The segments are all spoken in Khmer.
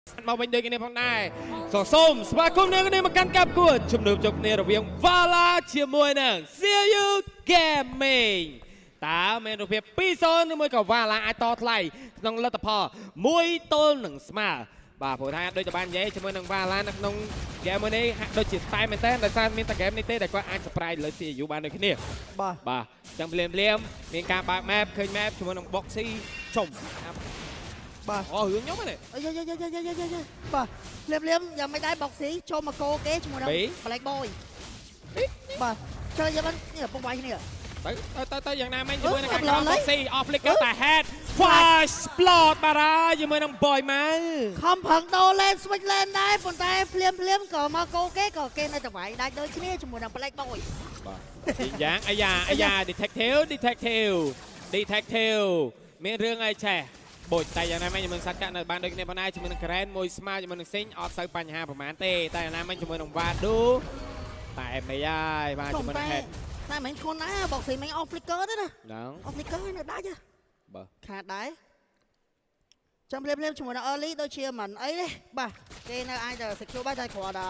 មកវិញដូចគ្នាផងដែរសូមសូមស្វាគមន៍អ្នកគ្នាមកកាន់ការប្រកួតជំនួបជុំគ្នារវាង Vala ជាមួយនឹង CU Gaming តើមានរូបភាព2-0ឬមួយក៏ Vala អាចតថ្លៃក្នុងលទ្ធផល1ទល់នឹងស្មើបាទព្រោះថាដូចតែបាននិយាយជាមួយនឹង Vala នៅក្នុងហ្គេមមួយនេះហាក់ដូចជាតែមែនតើដោយសារមានតែហ្គេមនេះទេដែលគាត់អាច surprise លើ CU បានដូចគ្នា បាទ បាទអញ្ចឹងភ្លាមភ្លាមមានការបើក map ឃើញ map ជាមួយនឹង Boxy ចំ បាទ អូរឿងខ្ញុំហ្នឹង អើយយយយយយយយយបាទភ្លាមភ្លាមយ៉ាងមិនដែរ Boxy ចូលមកកោគេជាមួយនឹង បី Black Boy បាទចូលយ៉ាងមិននេះពុកវាយគ្នា ទៅទៅទៅយ៉ាងណាមិញជាមួយនឹងការ អឺ ក្រោម Boxy off flicker តែ head flash plot បារ៉ាជាមួយនឹង Boy ម៉ៅ ខំប្រឹងដូរ lane switch lane ដែរប៉ុន្តែភ្លាមភ្លាមក៏មកកោគេក៏គេនៅតែវាយដាច់ដូចគ្នាជាមួយនឹង Black Boy បាទយ៉ាងអាយ៉ាអាយ៉ា detective detective detective មានរឿងអីឆេះបូចតែយ៉ាងណាមិញជាមួយនឹងសត្វកាក់នៅបានដូចគ្នាប៉ុណ្ណាជាមួយនឹង Karen មួយស្មើជាមួយនឹង Sing អត់សូវបញ្ហាប្រហែលទេតែយ៉ាងណាមិញជាមួយនឹង Wadu តែមិនហើយបាទជាមួយនឹង head តែមិនឈុនណា Boxy មិន off flicker ទេណា ហ្នឹង off flicker នៅដាច់ហ៎ បាទ ខាតដែរចាំភ្លាមភ្លាមជាមួយនឹង early ដូចជាមិនអីទេបាទគេនៅអាចតែ secure បានតែគ្រាន់តែ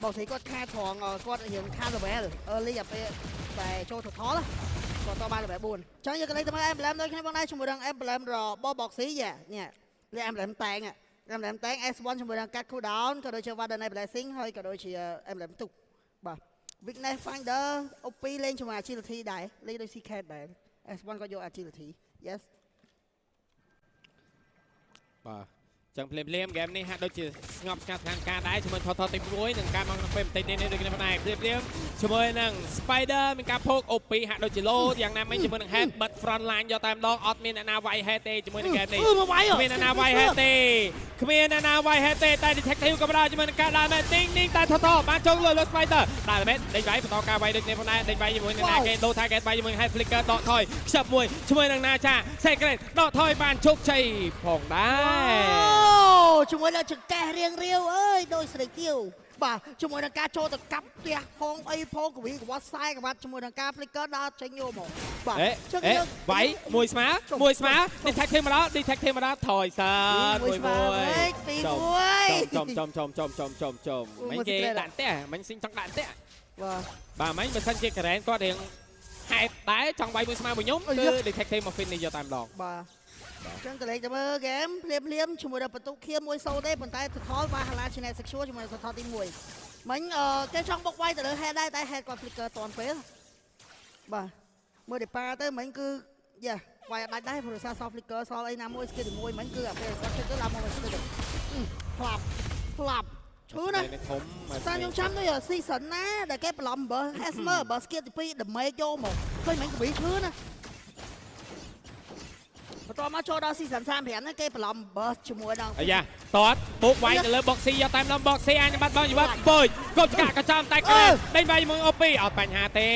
Boxy គាត់ខាតត្រង់គាត់រៀងខាត level early អាពេលតែចូល total គាត់តបាន level 4អញ្ចឹងយើងក៏លេខទៅមើល emblem ដូចគ្នាបងដែរជាមួយនឹង emblem របស់ Boxy យ៉ានេះលេខ emblem តែង emblem តែង S1 ជាមួយនឹងកាត់ cooldown ក៏ដូចជា Warden Blessing ហើយក៏ដូចជា emblem ទុកបាទ Weakness Finder OP លេងជាមួយ agility ដែរលេងដូច CCat ដែរ S1 ក៏យក agility yes បាទចឹងភ្លាមភ្លាមហ្គេមនេះហាក់ដូចជាស្ងប់ស្ងាត់ស្ថានភាពដែរជាមួយថតថតទី1នឹងការមកក្នុងពេលបន្តិចនេះដូចគ្នាផងដែរភ្លាមភ្លាមជាមួយនឹង Spider មានការភោគ OP ហាក់ដូចជាលោយ៉ាងណាមិញជាមួយនឹង Head បិទ front line យកតែម្ដងអត់មានអ្នកណាវាយ Head ទេជាមួយនឹងហ្គេមនេះ អឺមកវាយ គ្មានអ្នកណាវាយ Head ទេគ្មានអ្នកណាវាយ Head ទេតែ Detective ក៏បានជាមួយនឹងការដើរមែនទីងនេះតែថតថបានចុងលើលើ Spider ដើរមែនដេញវាយបន្តការវាយដូចគ្នាផងដែរដេញវាយជាមួយនឹងណាគេដូ target វាយជាមួយនឹង Head Flicker ដកថយខ្ជិបមួយជាមួយនឹងណាចា Secret ដកថយបានជោគជ័យផងដែរ អូជាមួយនឹងចង្កេះរៀងរាវអើយដូចស្រីទាវបាទជាមួយនឹងការចូលទៅកាប់ផ្ទះផងអីផងកវីកវត្តខ្សែកវត្តជាមួយនឹងការ flicker ដល់ចេញយកមកបាទ អេ អេ ចឹងយើង វាយមួយស្មើមួយស្មើ detective មកដល់ detective មកដល់ថយសិន មួយស្មើវិញពីរមួយ ចំចំចំចំចំចំចំ អូ មិញគេ មួយ secret ដាក់ផ្ទះមិញស៊ីងចង់ដាក់ផ្ទះ បាទ បាទមិញបើសិនជាការ៉េនគាត់រៀងហេតុដែរចង់វាយមួយស្មើមួយខ្ញុំគឺ detective មក finish យកតែម្ដង បាទចឹងកលេចទៅមើលហ្គេមភ្លាមភ្លាមជាមួយនឹងបន្ទុកខៀមមួយសូទេប៉ុន្តែ total វ៉ាហាឡាជាអ្នក secure ជាមួយនឹង total ទី1មិញអឺគេចង់បុកវាយទៅលើ head ដែរតែ head គាត់ flicker តាន់ពេលបាទមើលដេប៉ាទៅមិញគឺយ៉ាវាយអត់ដាច់ដែរព្រោះសារ soft flicker សល់អីណាមួយ skill ទី1មិញគឺអាពេលគាត់ជិះទៅឡើងមកវិញ skill ទៅផ្លាប់ផ្លាប់ឈឺណាស់ នេះធំ តែខ្ញុំចាំដូច season ណាដែលគេបន្លំបើ Esmer បើ skill ទី2 damage យកមកឃើញមិញកវីឈឺណាបន្ទាប់មកចូលដល់ season 35ហ្នឹងគេបន្លំ burst ជាមួយនឹង អាយ៉ាតតបុកវាយទៅលើ boxy យកតែម្ដង boxy អាចនឹងបាត់បង់ជីវិតបុយគប់ឆ្កាក់ក៏ចំតែក្រែដេញវាយជាមួយ OP អត់បញ្ហាទេ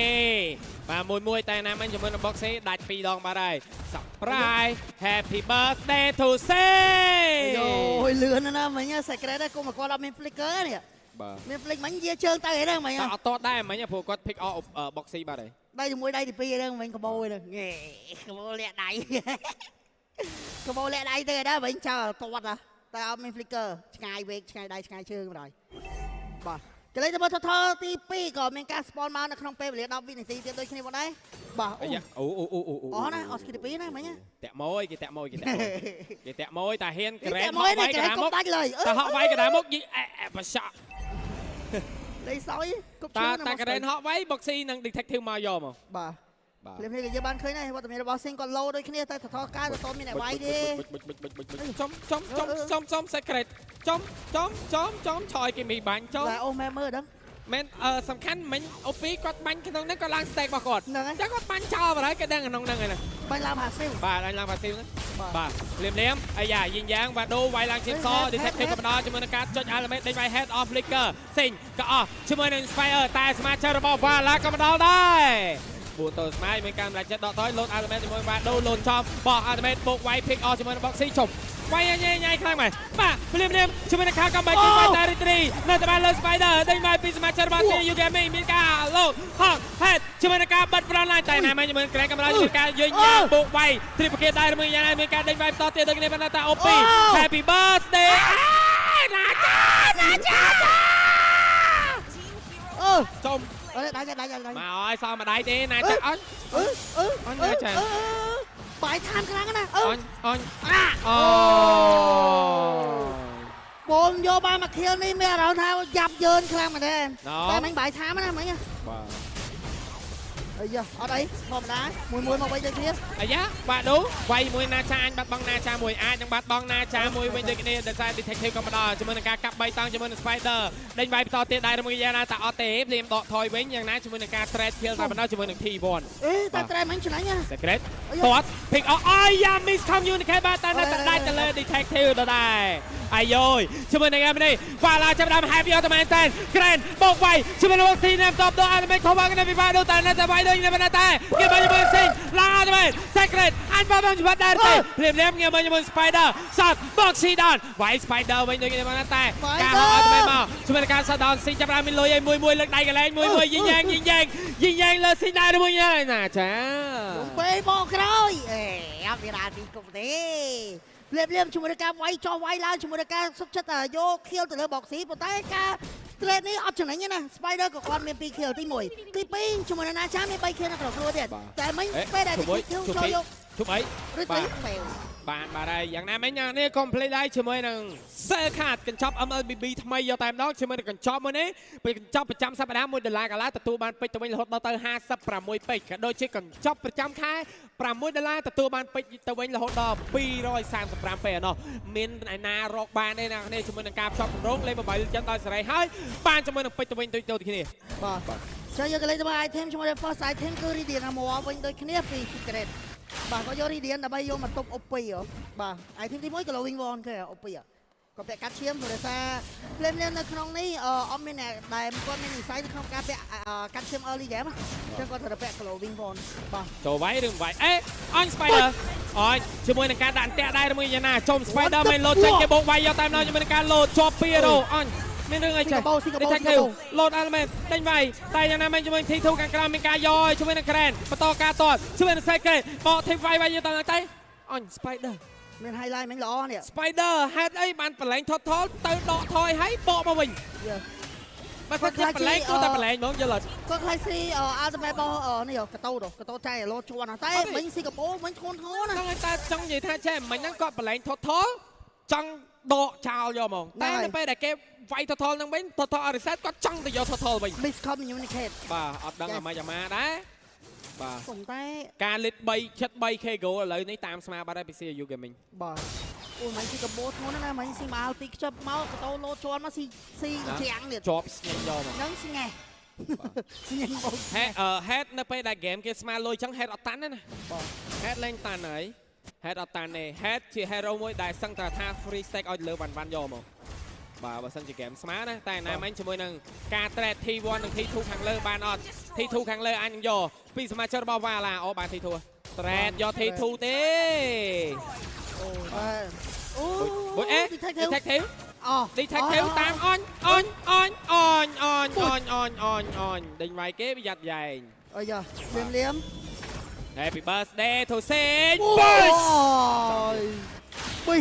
បាទមួយមួយតែណាមិញជាមួយនឹង boxy ដាច់ពីរដងបាត់ហើយ surprise happy birthday to say យោយលឿនណាស់មិញ secret ហ្នឹងគុំមកគាត់អត់មាន flicker នេះ បាទ មាន flick មិញយាជើងទៅហ្នឹងមិញ តែអត់តតដែរមិញព្រោះគាត់ pick off boxy បាត់ហើយ ដៃជាមួយដៃទី2ហ្នឹងមិញកបោហ្នឹងងេកបោលាក់ដៃកបោលាក់ដៃទៅដែរមិញចោលទាត់តែអត់មាន flicker ឆ្ងាយវែកឆ្ងាយដៃឆ្ងាយជើងបណ្ដោយបាទកលេចទៅមើលថថទី2ក៏មានការ spawn មកនៅក្នុងពេលវេលា10វិនាទីទៀតដូចគ្នាផងដែរបាទអូ អាយ៉ាអូអូអូអូអូ អស់ណាអស់ skill ទី2ណាមិញ តាក់ម៉ួយគេតាក់ម៉ួយគេតាក់ម៉ួយគេតាក់ម៉ួយតែហ៊ានក្រែ តែ នហក់ មួយនេះគេ វាយកដាមុខ កុំដាច់លើយ តែហក់វាយកដាមុខយីអែអែបសក់ លេសយគប់ឈឺ តាតាក្រែនហក់វាយ boxy និង detective មកយកមក បាទ បាទ ភ្លាមៗក៏យើងបានឃើញដែរវត្តមានរបស់ស៊ីងគាត់លោដូចគ្នាតែថថការទៅតមានអ្នកវាយទេ ចំចំចំចំចំ secret ចំចំចំចំឆយគេមីបាញ់ចំ តែអូមែមើលដឹង មែនអឺសំខាន់មិញអូពីគាត់បាញ់ក្នុងហ្នឹងគាត់ឡើង stack របស់គាត់ ហ្នឹងហើយ ចឹងគាត់បាញ់ចោលបាត់ហើយគេដឹងក្នុងហ្នឹងហើយណា បាញ់ឡើងផាស៊ីវ បាទអញឡើងបាស៊ីវហ្នឹង បាទ បាទភ្លាមភ្លាមអាយ៉ាយីងយ៉ាងបាដូវាយឡើងជាស detective ក៏បណ្ដោជាមួយនឹងការចុច element ដេញវាយ head of flicker សេងក៏អស់ជាមួយនឹង Inspire តែសមាជិករបស់ Vala ក៏បណ្ដោដែរបួនតស្មៃមានការសម្រេចចិត្តដកថយលោត element ជាមួយ Vado លោតចំបោះ element បុកវាយ pick អស់ជាមួយនឹង Boxy ជុំវាយញ៉ៃញ៉ៃខ្លាំងមែនបាទភ្លាមភ្លាមជាមួយនឹងខាងកំបីគឺវាយតែរីត្រីនៅតែបានលើ Spider ដេញវាយពីសមាជិករបស់ CU Gaming មានការលោតហង head ជាមួយនឹងការបិទ front line តែណាមែនជាមួយនឹងក្រែងកំឡោជាមួយនឹងការយញញ៉ាំបុកវាយទ្រីបគាដែរមួយយ៉ាងណាមានការដេញវាយបន្តទៀតដូចគ្នាប៉ុន្តែ OP Happy birthday ដៃដៃដៃ មកឲ្យសល់ម្ដាយទេណាចាអញ អឺអឺ អញណាចា អឺបាយឋានខ្លាំងណាស់អឺ អញអញ អា អូ បងយកបានមកខៀលនេះមានអារម្មណ៍ថាយ៉ាប់យឺនខ្លាំងមែនទេ ណ តែមិញបាយឋានណាមិញ បាទ អាយ៉ាអត់អីធម្មតាមួយមួយមកវិញដូចគ្នា អាយ៉ាបាក់ដូវាយមួយណាចាអញបាត់បង់ណាចាមួយអាចនឹងបាត់បង់ណាចាមួយវិញដូចគ្នាដោយសារ detective ក៏មកដល់ជាមួយនឹងការកាប់3តង់ជាមួយនឹង spider ដេញវាយបន្តទៀតដែរមួយយ៉ាងណាតែអត់ទេភ្លាមដកថយវិញយ៉ាងណាជាមួយនឹងការ trade kill តែប៉ុណ្ណោះជាមួយនឹង T1 អេតែត្រែមិញឆ្លាញ់ណា Secret ទាត់ pick អអាយ៉ា miss communicate បាទតែនៅតែដាច់ទៅលើ detective ដដែលអាយយជាមួយនឹង M នេះវ៉ាឡាចាប់ដើម happy អត់តែមែនតែ Grand បោកវាយជាមួយនឹង C ណាមតបដល់ Ultimate cover គ្នាពីបាដូតែនៅតែវាយដូចនេះតែគេមកជាមួយ C ឡា Ultimate Secret អញបាបងច្បាប់ដែរទេភ្លាមភ្លាមងាមកជាមួយ Spider សតបោក C down វាយ Spider វិញដូចនេះបានតែការហៅ Ultimate មកជាមួយនឹងការ shut down C ចាប់ដើមមានលុយឲ្យមួយមួយលើកដៃកន្លែងមួយមួយយីងយ៉ាងយីងយ៉ាងយីងយ៉ាងលើ C ដែរមួយយ៉ាងណាចា ពេលបកក្រោយអេអត់មានអាទីគុំទេភ្លាមភ្លាមជាមួយនឹងការវាយចោះវាយឡើងជាមួយនឹងការសុខចិត្តយកខៀលទៅលើបកស៊ីប៉ុន្តែការ trade នេះអត់ចំណេញទេណា Spider ក៏គាត់មាន2 kill ទី1ទី2ជាមួយនឹងណាចាមាន3 kill នៅក្នុងខ្លួនទៀតតែមិញពេលដែលទី2ចូលយក ជប់អី ឬទីពេល បានបាទហើយយ៉ាងណាមិញនេះ complete ដែរជាមួយនឹង Cell Card កញ្ចប់ MLBB ថ្មីយកតែម្ដងជាមួយនឹងកញ្ចប់មួយនេះពេលកញ្ចប់ប្រចាំសប្តាហ៍1ដុល្លារកន្លះទទួលបានពេជ្រទៅវិញរហូតដល់ទៅ56ពេជ្រក៏ដូចជាកញ្ចប់ប្រចាំខែ6ដុល្លារទទួលបានពេជ្រទៅវិញរហូតដល់235ពេជ្រឯណោះមានឯណារកបានទេណាគ្នាជាមួយនឹងការផ្សព្វគម្រោងលេខ Mobile Legends ដោយសេរីហើយបានជាមួយនឹងពេជ្រទៅវិញដូចទៅគ្នា បាទចុះយកកលេចទៅមើល item ជាមួយនឹង first item គឺ Radiant Armor វិញដូចគ្នាពី Secret បាទក៏យក Radiant ដើម្បីយកមកទប់ OP ហ៎បាទ item ទី1 Glowing Wand គេ OP ក៏ពាក់កាត់ឈាមព្រោះដោយសារភ្លាមៗនៅក្នុងនេះអត់មានអ្នកដែលគាត់មាននិស័យនៅក្នុងការពាក់កាត់ឈាម early game អញ្ចឹងគាត់ត្រូវតែពាក់ Glowing Wand បាទ ចូលវាយឬមិនវាយអេអញ Spider អញជាមួយនឹងការដាក់អន្ទាក់ដែរឬមួយយ៉ាងណាចុំ Spider មិនលោតចេញគេបោកវាយយកតែម្ដងជាមួយនឹងការលោតជាប់ពីរ៉ូអញមានរឿងអីចេះ ស៊ីកាបូស៊ីកាបូ Detective លោត element ដេញវាយតែយ៉ាងណាមិញជាមួយ T2 ខាងក្រោមមានការយកជាមួយនឹង Crane បន្តការតតជាមួយនឹង Secret បក Team វាយវាយយកតែតែអញ Spider មាន highlight មិញល្អនេះ Spider ហេតុអីបានប្រឡែងថតថលទៅដកថយហើយបកមកវិញ យេ បើគាត់ជាប្រឡែងគួរតែប្រឡែងហ្មងយល់អត់ គាត់ខ្លាចស៊ី ultimate របស់នេះកតោកតោចៃលោតជាន់តែមិញស៊ីកាបូមិញធ្ងន់ធ្ងរណា ហ្នឹងហើយតែចង់និយាយថាចេះមិញហ្នឹងគាត់ប្រឡែងថតថលចង់ដកចោលយកហ្មងតែនៅពេលដែលគេវាយថតថលហ្នឹងវិញថតថលអរិសេតគាត់ចង់ទៅយកថតថលវិញ miscommunicate បាទអត់ដឹងអាម៉េចអាម៉ាដែរបាទ ប៉ុន្តែ ការលេត3ចិត្ត 3K goal ឥឡូវនេះតាមស្មាបាត់ហើយពី CU Gaming បាទអូយមិញស៊ីកាបូធ្ងន់ណាស់មិញស៊ីមកទីខ្ជិបមកកតោលោតជាន់មកស៊ីស៊ីជាងទៀត ជាប់ស្ញេញយកមក ហ្នឹងស្ងេះស្ញេះបង ហេអឺ head នៅពេលដែល game គេស្មាលុយចឹង head អត់តាន់ទេណា បាទ head លែងតាន់ហើយ head អត់តាន់ទេ head ជា hero មួយដែលសឹងតែថា free stack ឲ្យលើវ៉ាន់វ៉ាន់យកមកបាទបើសិនជា game ស្មើណាតែណាមិញជាមួយនឹងការ trade T1 និង T2 ខាងលើបានអត់ T2 ខាងលើអញនឹងយកពីសមាជិករបស់ Vala អូបាន T2 trade យក T2 ទេ អូបាទអូ បុយអេ detective detective អូ detective តាមអញអញអញអញអញអញអញអញអញដេញវាយគេប្រយ័ត្នយ៉ែង អាយ៉ាលៀមលៀម Happy birthday to Sing អូ Boys យប៊ី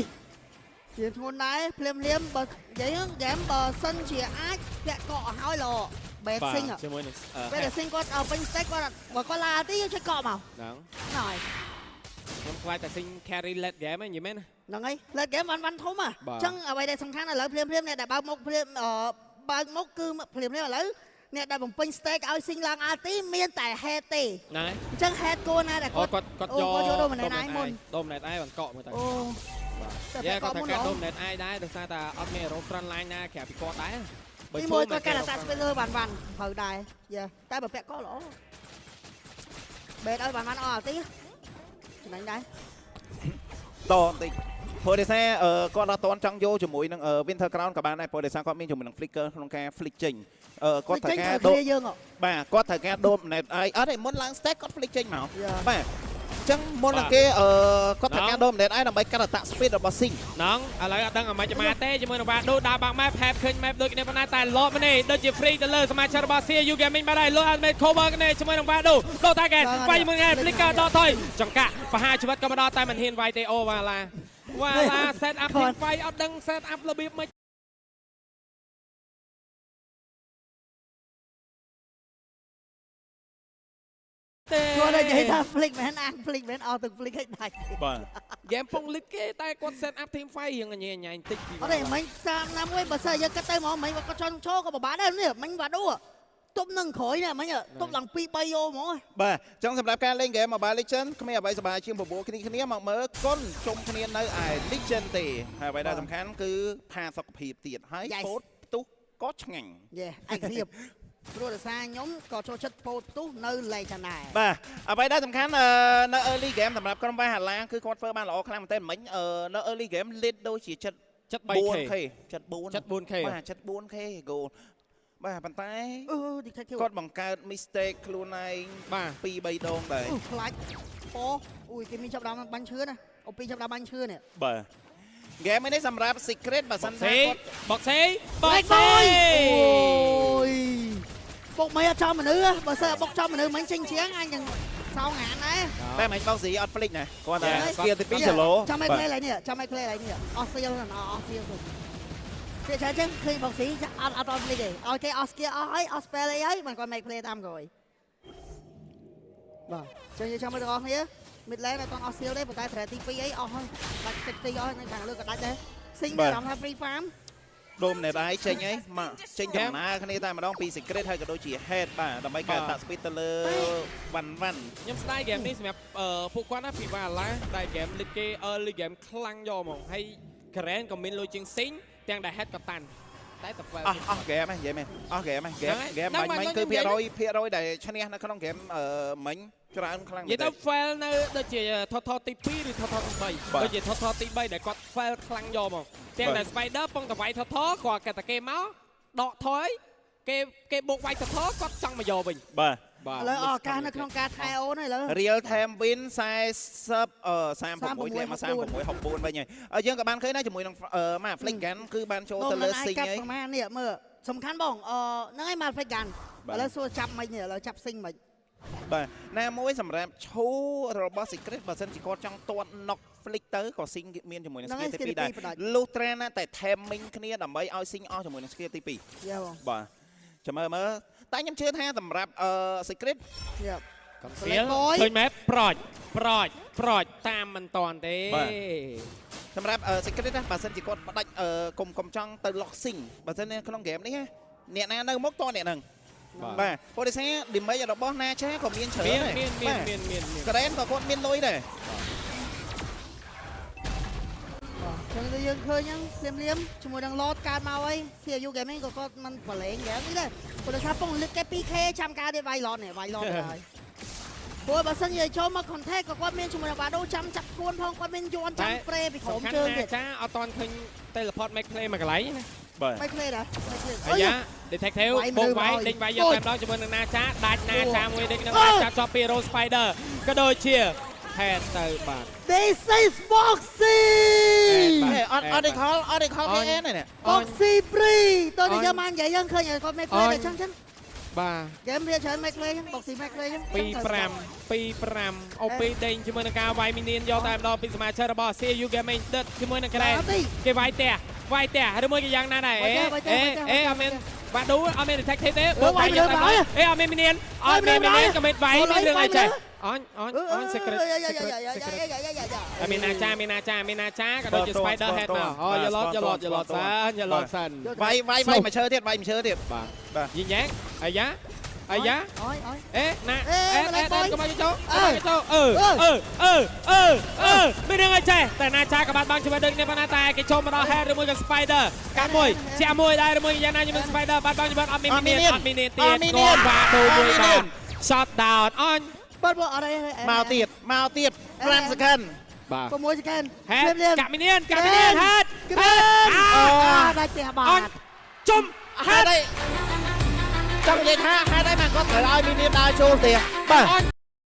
ជាធ្ងន់ដែរភ្លាមភ្លាមបើនិយាយហ្នឹងហ្គេមបើសិនជាអាចពាក់កក់ឲ្យហើយល្អបែបស៊ីង ជាមួយនឹង ពេលដែលស៊ីងគាត់ឲ្យពេញ stack គាត់បើគាត់ឡាទីយើងជួយកក់មក ហ្នឹង ណយ ខ្ញុំខ្លាចតែ Sing carry late game ហ្នឹងនិយាយមែនណា ហ្នឹងហើយលើហ្គេមបានបានធំហ่ะ បាទ អញ្ចឹងអ្វីដែលសំខាន់ឥឡូវភ្លាមភ្លាមអ្នកដែលបើកមុខភ្លាមអឺបើកមុខគឺភ្លាមភ្លាមឥឡូវអ្នកដែលបំពេញ stack ឲ្យស៊ីងឡើង RT មានតែ head ទេ ណាយ អញ្ចឹង head គួរណាដែល អូ គាត់ គាត់គាត់យក អូគាត់យក Dominate Eye មុន Dominate Eye បានកក់មើលទៅ អូតែ យ៉ា កក់មុនល្អ គាត់ថាការ Dominate Eye ដែរដោយសារតែអត់មាន hero front line ណាក្រៅពីគាត់ដែរ ទីមួយគាត់កាន់តែ spiller បានបានត្រូវដែរយ៉ាតែបើពាក់កល្អបេតឲ្យបានបានអស់ RT ចំណេញដែរ តបន្តិចព្រោះដោយសារអឺគាត់អត់តន់ចង់យកជាមួយនឹង Winter Crown ក៏បានដែរព្រោះដោយសារគាត់មានជាមួយនឹង Flicker ក្នុងការ flick ចេញអឺគាត់ត្រូវការដូ គ្នាយើងហ៎ បាទគាត់ត្រូវការដូបណែតអីអត់ទេមុនឡើង stack គាត់ flick ចេញមក យ៉ា បាទអញ្ចឹងមុននឹងគេអឺគាត់ត្រូវការដូបណែតអីដើម្បីកាត់អត្ត speed របស់ Sing ណងឥឡូវអត់ដឹងអាម៉េចអាម៉ាទេជាមួយនឹងវ៉ាដូដើរបាក់ map ហេបឃើញ map ដូចគ្នាប៉ុណ្ណាតែលបនេះដូចជា free ទៅលើសមាជិករបស់ CU Gaming បាត់ហើយលោ Ultimate cover គ្នាជាមួយនឹងវ៉ាដូដូតាកែនវាយជាមួយនឹង Flicker ដកថយចង្កាក់បហាជីវិតក៏មកដល់តែមិនហ៊ានវាយទេអូវ៉ាឡាវ៉ាឡា set up ทีมវាយអត់ដឹង set up របៀបម៉េច ទេ គាត់និយាយថា flick មែនអាង flick មែនអស់ទាំង flick ឲ្យដាច់ បាទ ហ្គេមពងលីតគេតែគាត់ set up team fight រៀងញ៉ៃញ៉ៃបន្តិចពី អត់ទេមិញតាមណាមួយបើសិនយើងគិតទៅហ្មងមិញគាត់ចង់ចូលក៏ពិបាកដែរនេះមិញវ៉ាឌូទប់នឹងក្រោយនេះមិញទប់ឡើង2 3យោហ្មង បាទចង់សម្រាប់ការលេងហ្គេម Mobile Legends គ្មានអ្វីសប្បាយជាងបបួលគ្នាគ្នាមកមើលកុនជុំគ្នានៅឯ Legend ទេហើយអ្វីដែលសំខាន់គឺផាសុខភាពទៀតហើយពោតផ្ទុះក៏ឆ្ងាញ់ យេឯកភាពព្រោះដោយសារខ្ញុំក៏ចូលចិត្តពោតផ្ទុះនៅលេខដែរ បាទអ្វីដែលសំខាន់នៅ early game សម្រាប់ក្រុមវ៉ាហាឡាគឺគាត់ធ្វើបានល្អខ្លាំងមែនទែនមិញនៅ early game lead ដូចជាចិត្ត ចិត្ត 3K 4K ចិត្ត4 ចិត្ត 4K បាទចិត្ត 4K goal បាទប៉ុន្តែ អឺ detective គាត់បង្កើត mistake ខ្លួនឯង បាទ 2 3ដងដែរ អឺខ្លាច់ពោអ៊ុយគេមានចាប់ដើមបាញ់ឈឿណាអូពីចាប់ដើមបាញ់ឈឿនេះ បាទហ្គេមនេះសម្រាប់ secret បើសិនថា សេ គាត់ បុកសេបុកសេ អូយបុកមិនអត់ចំមនុស្សបើសិនបុកចំមនុស្សមិនចេញជាងអញនឹងសោងានដែរ តែមិនបោកស៊ីអត់ភ្លេចណាគាត់តែ skill ទី2គីឡូ ចាំឲ្យ play ឡើយនេះចាំឲ្យ play ឡើយនេះអស់សៀលអស់សៀលទៅគេឆែចឹងឃើញបុកស៊ីអត់អត់អត់ play ទេឲ្យគេអស់ skill អស់ហើយអស់ spell អីហើយមិនគាត់ make play តាមក្រោយបាទចឹងយើងចាំមើលទាំងអស់គ្នា mid lane អត់អស់ skill ទេប៉ុន្តែ threat ទី2អីអស់ហើយដាច់តិចតិចអស់នៅខាងលើក៏ដាច់ដែរស៊ីងអារម្មណ៍ថា free farm ដូមអ្នកដៃចេញអីមកចេញដំណើរគ្នាតែម្ដងពី secret ហើយក៏ដូចជា head បាទដើម្បីការតាក់ speed ទៅលើវ៉ាន់វ៉ាន់ ខ្ញុំស្ដាយហ្គេមនេះសម្រាប់ពួកគាត់ណាពីវ៉ាឡាដែលហ្គេមលីតគេ early game ខ្លាំងយកហ្មងហើយ Karen ក៏មានលុយជាងស៊ីងទាំងដែល head ក៏តាន់តែតែ fail អស់អស់ហ្គេមហ្នឹងនិយាយមែនអស់ហ្គេមហ្នឹងហ្គេមហ្គេមបាញ់មិញគឺភាគរយភាគរយដែលឈ្នះនៅក្នុងហ្គេមមិញច្រើនខ្លាំង និយាយទៅ fail នៅដូចជាថថទី2ឬថថទី3ដូចជាថថទី3ដែលគាត់ fail ខ្លាំងយកហ្មងទាំងដែល Spider ពងតវាយថថគាត់កតែគេមកដកថយគេគេបុកវាយថថគាត់ចង់មកយកវិញ បាទ បាទ ឥឡូវអស់ឱកាសនៅក្នុងការថែអូនហើយឥឡូវ real time win 40អឺ36ធ្លាក់មក36 64វិញហើយយើងក៏បានឃើញដែរជាមួយនឹងម៉ា Flick Gun គឺបានចូលទៅលើ Sing កាត់ ហើយ ប្រហែលនេះមើលសំខាន់បងអឺហ្នឹងហើយ Malfig Gun បាទ ឥឡូវសួរចាប់មិននេះឥឡូវចាប់ស៊ីងមិន បាទណាមួយសម្រាប់ឈូរបស់ Secret បើសិនជាគាត់ចង់ទាត់ knock flick ទៅក៏ Sing មានជាមួយនឹង skill ទី2ដែរលុះត្រាណាតែ timing គ្នាដើម្បីឲ្យ Sing អស់ជាមួយនឹង skill ទី2 យ៉ាបង បាទចាំមើលមើលតែខ្ញុំជឿថាសម្រាប់អឺ Secret យ៉ា កំសៀលឃើញម៉ែប្រចប្រចប្រចតាមមិនតាន់ទេ សម្រាប់ Secret ណាបើសិនជាគាត់ផ្ដាច់អឺកុំកុំចង់ទៅ lock Sing បើសិននៅក្នុង game នេះណាអ្នកណានៅមុខតអ្នកហ្នឹងបាទព្រោះដោយសារ damage របស់ណាឆាក៏មានច្រើន មាន ដែរ មានមានមានមានមាន ក្រែនក៏គាត់មានលុយដែរ បាទចឹងទៅយើងឃើញហ្នឹងភ្លាមភ្លាមជាមួយនឹង Lord កើតមកហើយ CU Gaming ក៏គាត់មិនប្រឡែងហ្គេមនេះដែរព្រោះដោយសារពងលឹកគេ 2K ចាំការទេវាយ Lord នេះវាយ Lord ទៅហើយព្រោះបើសិនជាចូលមក contact ក៏គាត់មានជាមួយនឹង Vado ចាំចាប់គួនផងគាត់មានយន់ចាំប្រេពីក្រោម សំខាន់ ជើងទៀត ណាចាអត់តាន់ឃើញ teleport make play មួយកន្លែងណា បាទ មិន play ដែរមិន play អាយ៉ា detective វាយមនុ បុកវាយ ស្សមក ដេញវាយយកតែម្ដងជាមួយនឹងណាចាដាច់ណាចាមួយដេញនឹង អូយ ចាប់ជាប់ពី Rose Spider ក៏ដូចជា head ទៅបាទ This is boxing បាទ អត់អត់ recall អត់ recall គេអែននេះ Boxy Free តើនិយាយមកនិយាយយើងឃើញគាត់ make play តែចឹងចឹង បាទ ហ្គេមវាច្រើន make play ចឹង Boxy make play ចឹង 2 5 2 5អូពីដេញជាមួយនឹងការវាយមីនៀនយកតែម្ដងពីសមាជិករបស់ CU Gaming ដិតជាមួយនឹងក្រែន អត់ទេ គេវាយផ្ទះវាយផ្ទះឬមួយក៏យ៉ាងណាដែរអេអេអេអត់មានបាឌូអត់មាន detective ទេបុកវាយយកតែម្ដងអេអត់មានមីនៀនអត់មានមីនៀនក៏មិនវាយមានរឿងអីចេះអញអញអញ secret secret secret អមានណាចាមានណាចាមានណាចាក៏ដូចជា spider head មកអូយឡតយឡតយឡតសិនយឡតសិន វាយវាយវាយមកឈើទៀតវាយមកឈើទៀត បាទ បាទ យីញ៉ែងអាយ៉ាអាយ៉ា អូយអូយ អេណា អេ អេ ម្លេះ អេកុំឲ្យចូល អេ កុំឲ្យចូលអឺអឺអឺអឺអឺមានរឿងអីចេះតែណាចាក៏បាត់បង់ជាមួយដូចនេះប៉ុណ្ណាតែគេចូលមកដល់ head ឬមួយក៏ spider កាត់មួយជាក់មួយដែរឬមួយយ៉ាងណាជាមួយ spider បាត់បង់ជាមួយអត់មានមីនអត់មានទៀតគាត់បាដូមួយបាន shot down អញ បាត់បអត់អី មកទៀតមកទៀត5 second បាទ 6 second head កាក់មីនកាក់មីន head ក្រែ head នអាដាច់ផ្ទះបា អញ ត ជុំ ហេ head តុអីចង់និយាយថាហេតុអីបានគាត់ត្រូវឲ្យមីនៀនដើរចូលផ្ទះបាទ អញ